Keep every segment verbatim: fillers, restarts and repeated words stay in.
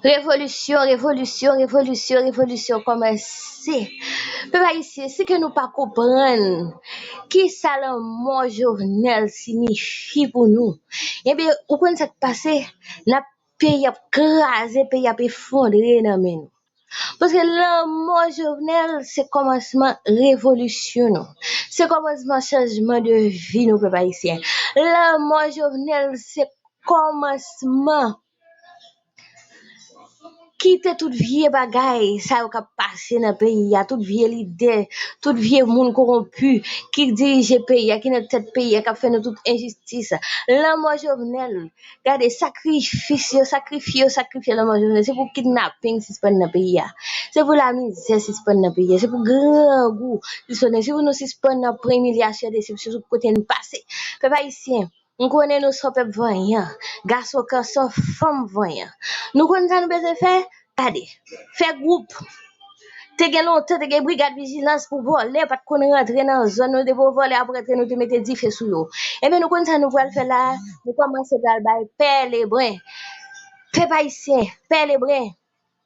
Revolisyon, revolisyon, revolisyon, revolisyon kòmanse. Pèp ayisyen, si ke nou pa konprann kisa lanmò Jovenel siyifi pou nou, ebyen, ou konn sa k pase? N ap, peyi ap kraze, peyi ap efondre nan men nou. Paske lanmò Jovenel se kòmansman revolisyon nou. Se kòmansman chanjman de vi nou, pèp ayisyen. Lanmò Jovenel se kòmansman kite tout vye bagay sa yo k ap pase nan peyi a, tout vye lidè, tout vye moun kowonpi ki dirije peyi a, ki nan tèt peyi a, k ap fè nou tout enjistis. Lanmò Jovenel, gade sakrifis yo sakrifye, yo sakrifye lanmò Jovenel. Se pou kidnaping sispann nan peyi a. Se pou lamizè sispann nan peyi a. Se pou grangou sispann. Se pou nou sispann nan pran imilyasyon, desepsyon sou kote n pase. Pèp ayisyen, m konnen nou se yon pèp vanyan. Gason kanson, fanm vanyan. Nou konn sa nou bezwen fè? Gade, fè gwoup. Te gen lontan, te gen brigad vijilans pou vòlè pa t konn rantre nan zòn nou. Depi yon vòlè ap rantre, nou te mete dife sou yo. Ebyen, nou konn sa nou pral fè la a? Nou kòmanse pral bay pè lebren. Pèp ayisyen, pè lebren.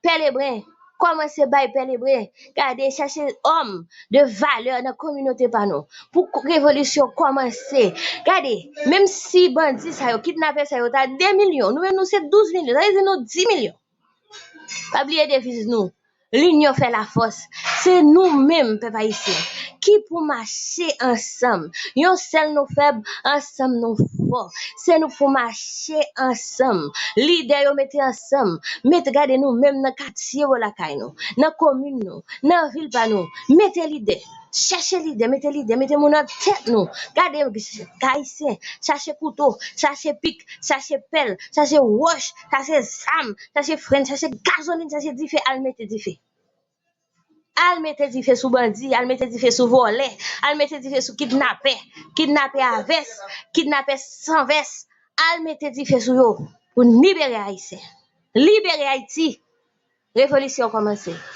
Pè lebren. Kòmanse bay pè lebren. Gade, chache òm de valè nan kominote pa nou. Pou k-, revolisyon kòmanse. Gade, menm si bandi sa yo, kidnapè sa yo, ta de milyon, nou menm nou se douz milyon, sa vle di nou di milyon. Pa bliye deviz nou, linyon fè lafòs. Se nou menm, pèp ayisyen, ki pou mache ansanm. Yon sèl nou fèb, ansanm nou fò. Se nou pou mache ansanm. Lidè yo mete ansanm. Mete, gade nou menm nan katye yo lakay nou, nan komin nou, nan vil pa nou. Mete lidè. Chache lidè, mete lidè, mete moun nan tèt nou. Gade, ayisyen, chache kouto, chache pik, chache pèl, chache wòch, chache zam, chache frenn, chache gazolin, chache dife, al mete dife. Al mete dife sou bandi, al mete dife sou vòlè, al mete dife sou kidnapè, kidnapè a vès, kidnapè san vès. Al mete dife sou yo pou n libere Ayisyen. Libere Ayiti. Revolisyon kòmanse.